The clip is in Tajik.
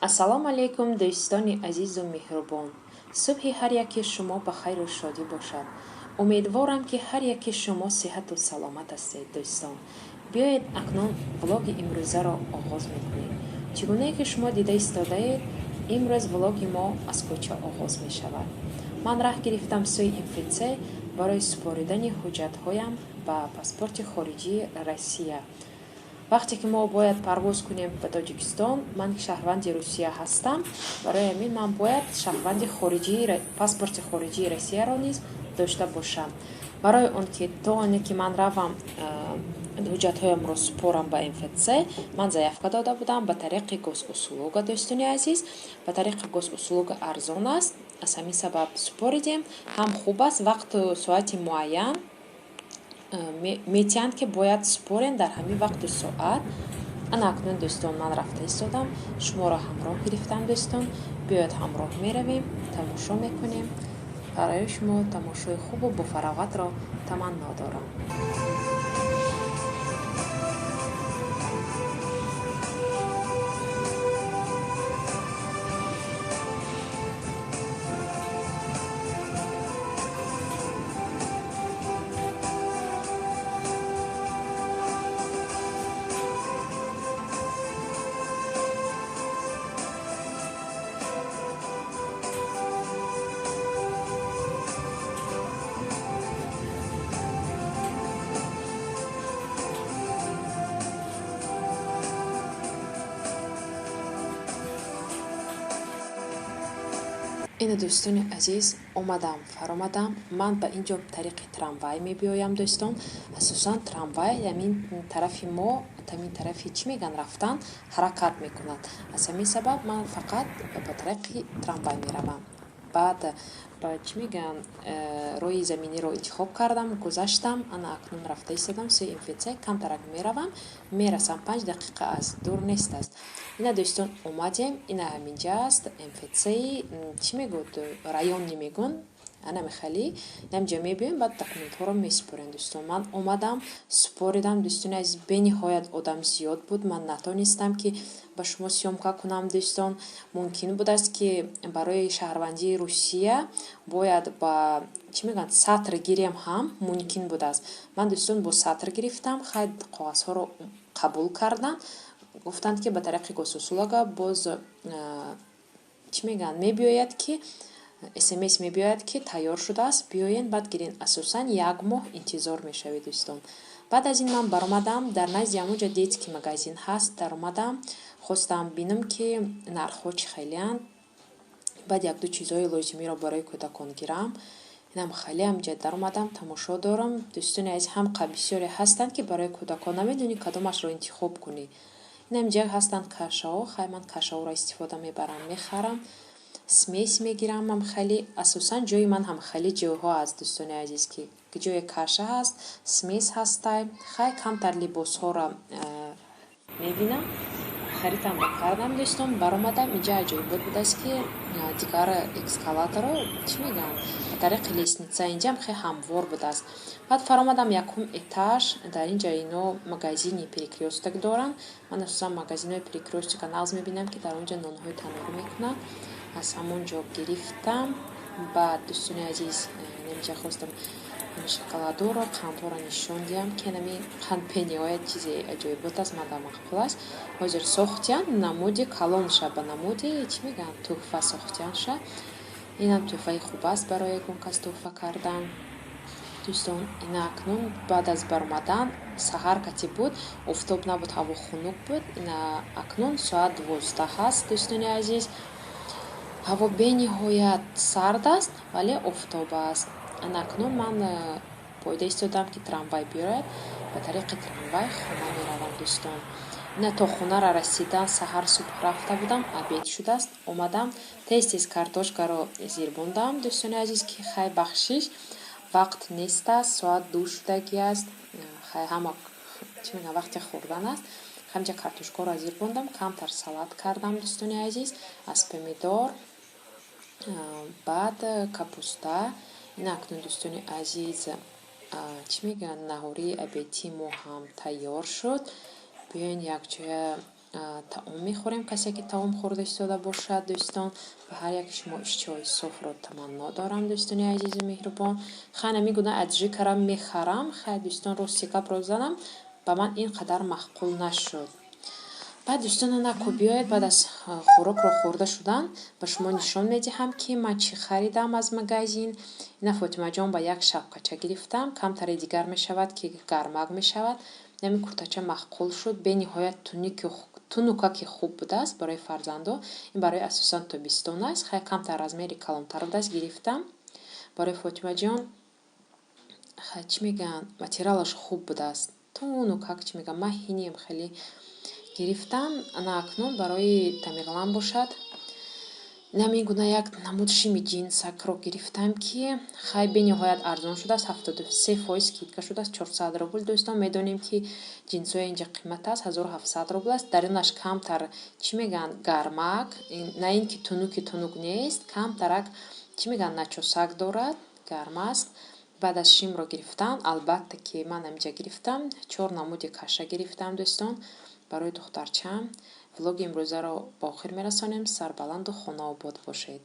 Ассалому алайкум, дӯстони азизу меҳрубон. Субҳи ҳар яки шумо ба хайру шодӣ бошад. Умедворам, ки ҳар яки шумо сиҳату саломат ҳастед, дӯстон. Биёед, акнун влоги имрӯзаро оғоз мекунем. Чӣ гунае ки шумо дида истодаед, имрӯз влоги мо аз кӯча оғоз мешавад. Ман раҳ гирифтам сӯи МФЦ барои супоридани ҳуҷҷатҳоям ба паспорти хориҷии Россия. Вақте ки мо бояд парвоз кунем ба Тоҷикистон, ман шаҳрванди Русия ҳастам, барои ҳамин ман бояд шаҳрванди хориҷии паспорти хориҷии Россияро низ дошта бошам. Барои он ки то оне ки ман равам ҳуҷҷатҳоямро супорам ба МФЦ, ман заявка дода будам ба тариқи госуслуга, дӯстони азиз. Ба тариқи госуслуга арзон аст, аз ҳамин сабаб супоридем. Ҳам хуб аст, вақту соати муайян метиҳанд, ки бояд супорем дар ҳамин вақту соат. Ана акнун, дӯстон, ман рафта истодам, шуморо ҳамроҳ гирифтам, дӯстон. Биёед, ҳамроҳ меравем, тамошо мекунем. Барои шумо тамошои хубу бофароғатро таманно дорам. Ина, дӯстони азиз, омадам, фаромадам. Ман ба ин ҷо тариқи трамвай мебиёям, дӯстон. Асосан трамвай ҳамин тарафи мо, ҳамин тарафи, чӣ мегӯянд, рафтан ҳаракат мекунад. Аз ҳамин сабаб ман фақат ба тариқи трамвай меравам. Баъд ба, чӣ мегӯянд, роҳи заминиро интихоб кардам, гузаштам. Ана акнун рафта истодам сӯи МФЦ, камтарак меравам, мерасам, 5 дақиқа аст, дур нест аст. Ина, дӯстон, омадем, ина ҳаминҷа аст МФЦи, чӣ мегӯд, районный мегӯн, ана михали инамҷа мебиёем, баъд документҳоро месупорем, дӯстон. Ман омадам, супоридам, дӯстони азиз. Бениҳоят одам зиёд буд, ман натонистам, ки ба шумо съёмка кунам, дӯстон. Мумкин будааст, ки барои шаҳрвандии Русия бояд ба, чӣ мегӯянд, сатр гирем ҳам мумкин будааст. Ман, дӯстон, бо сатр гирифтам. Хай, коғазҳоро қабул карданд, гуфтанд, ки ба тариқи госуслуга боз, чӣ мегӯянд, мебиёяд, ки СМС мебиёяд, ки тайёр шудааст, биёен, баъд гирен. Асосан як моҳ интизор мешавед, дӯстон. Баъд аз ин ман баромадам, дар назди ҳамонҷо детский магазин ҳаст, даромадам, хостам бинам, ки нархҳо чӣ хелеанд, баъд якду чизҳои лозимиро барои кӯдакон гирам. Инам хеле ҳамҷа даромадам, тамошо дорам, дӯстони азиз. Ҳам бисёре ҳастанд, ки барои кӯдакон намедонӣ, кадомашро интихоб кунӣ. Инамҷа ҳастанд кашаҳо. Хай, ман кашаҳоро истифода мебарам, мехарам, смесь мегирам. Ам хеле асосан ҷои ман ҳам хеле ҷойҳо аст, дӯстони азиз, ки ҷое каша ҳаст, смесь ҳастай. Хай, камтар либосҳоро мебинам. Харидамро кардам, дӯстон, баромадам. Инҷа аҷоибот будааст, ки дигар эскалаторо, чӣ мегӯянд, ба тариқи лестница, инҷаам хеле ҳамвор будааст. Баъд фаромадам якум этаж. Дар ин ҷа ино магазини Перекрёсток доранд. Ман асосан магазинҳои Перекрёстока нағз мебинам, ки дар он ҷо нонҳои танӯрӣ мекунанд. Аз ҳамон ҷо гирифтам. Баъд, дӯстони азиз, инҷа хостам шоколадоро, қандҳоро нишон диҳам, ки нами қанд бениҳоят чизи аҷоибот аст, мада маъқул аст. Ҳозир сохтиян намуди калонша, ба намуди, чӣ мегӯянд, тӯҳфа сохтиянша. Инам тӯҳфаи хуб аст барои ягон кас тӯҳфа кардан, дӯстон. Ина акнун баъд аз баромадан, саҳар кати буд, офтоб набуд, ҳаво хунук буд. Ина акнун соат 12 ҳаст, дӯстони азиз. Ҳаво бениҳоят сард аст, вале офтоб аст. Ана акнун ман поида истодам, ки трамвай биёяд, ба тариқи трамвай хона меравам, дӯстон. Ина то хонара расидан, саҳар субҳ рафта будам, обед шудааст, омадам, тез тез картошкаро зирбондам, дӯстони азиз, ки хай, бахшиш, вақт нест аст, соат 2 шудагӣ аст. Хай, ҳама, чӣ мегӯям, вақти хӯрдан аст. Ҳамҷа картошкаро зирбондам, камтар салат кардам, дӯстони азиз, аз помидор, баъд капуста. Ина акнун, дӯстони азиз, чӣ мегӯянд, наҳории обедии мо ҳам тайёр шуд. Биёен, якҷоя Таом мехӯрем. Касе ки таом хӯрда истода бошад, дӯстон, ба ҳар яки шумо иштиҳои софро таманно дорам, дӯстони азизу меҳрубон. Хай, ҳамин гуна аджикара мехарам. Хай, дӯстон, рости гапро занам, ба ман ин қадар маъқул нашуд. Баъд, дӯстон, наку биёед, баъд аз хӯрокро хӯрда шудан ба шумо нишон медиҳам, ки ман чӣ харидам аз магазин. Ина, Фотимаҷон ба як шапкача гирифтам, камтаре дигар мешавад, ки гармак мешавад. Ҳамин куртача маъқул шуд, бениҳоят тунукаки хуб будааст барои фарзандо. Ин барои асосан тобистон аст. Хай, камтар размери калонтар будааст, гирифтам барои Фотимаҷон. Хай, чӣ мегӯянд, материалаш хуб будааст, тунукак, чӣ мегӯянд, маҳинем хеле гирифтам. Ана акнун барои Тамерлан бошад, ҳамин гуна як намуд шими ҷинсакро гирифтам, ки хай, бениҳоят арзон шудааст, 73% скидка шудааст, 400 рубл. Дӯстон, медонем, ки ҷинсҳои инҷа қимат аст, 1700 рубл аст. Дарунаш камтар, чӣ мегӯянд, гармак, на ин ки тунуки тунук нест, камтарак, чӣ мегӯянд, начосак дорад, гарм аст. Баъд аз шимро гирифтан, албатта, ки ман ҳаминҷа гирифтам, чор намуди каша гирифтам, дӯстон, барои духтарчаам. Влоги имрӯзаро ба охир мерасонем. Сарбаланду хонаобод бошед.